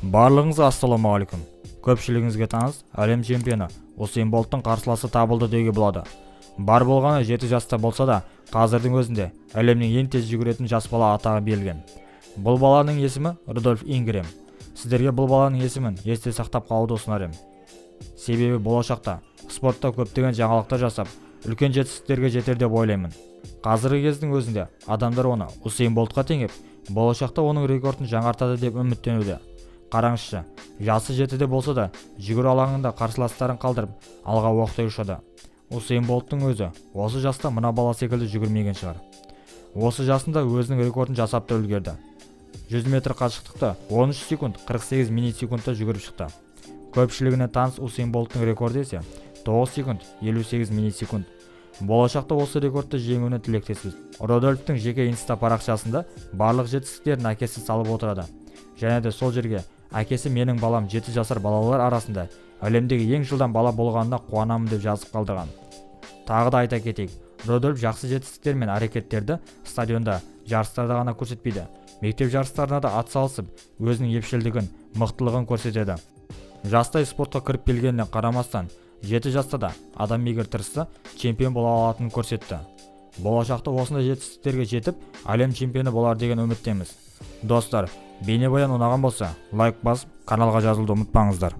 Барлығыңызға ассалаумағалейкум! Көпшілігіңізге таныс әлем чемпионы Усейн Болттың қарсыласы табылды деуге болады. Бар болғаны 7 жаста болса да, қазірдің өзінде әлемнің ең тез жүгіретін жас бала атағы берілген. Бұл баланың есімі Рудольф Ингрем. Сіздерге бұл баланың есімін есте сақтап қалуды ұсынар едім. Себебі болашақта спортта көптеген жаңалықтар жасап, үлкен жетістіктерге жетер деп ойлаймын. Қазіргі кездің өзінде адамдар оны Усейн Болтқа теңеп, болашақта оның рекордын жаңартады деп үміттенуде. Қараңызшы, жасы 7-де болса да, жүгіру алаңында қарсыластарын қалдырып, алға оқтай ұшады. Усейн Болттың өзі осы жаста мына бала секілді жүгірмеген шығар. Осы жасында өзінің рекордын жасап та үлгерді. 100 метр қашықтықты 13 секунд 48 миллисекундта жүгіріп шықты. Көпшілігіне таныс Усейн Болттың рекорды есе 9 секунд 58 миллисекунд. Болашақта осы рекордты жеңуіне тілектеспіз. Рудольфтың жеке инста парақшасында барлық жетістіктерін әкесі салып отырады. Және де сол жерге әкесі «Менің балам 7 жасар балалар арасында әлемдегі ең жылдам бала болғанына қуанамын» деп жазып қалдырған. Тағы да айта кетейік, Рудольф жақсы жетістіктер мен әрекеттерді стадионда, жарыстарда ғана көрсетпейді. Мектеп жарыстарына да ат салысып, өзінің епшілдігін, мықтылығын көрсетеді. Жастай спортқа кіріп келгеніне қарамастан, 7 жаста да адам егер тырысса, чемпион бола алатынын көрсетті. Болашақта осындай жетістіктерге жетіп, әлем чемпионы болар деген үміттеміз. Достар, бейнебаян ұнаған болса, лайк басып, каналға жазылуды ұмытпаңыздар.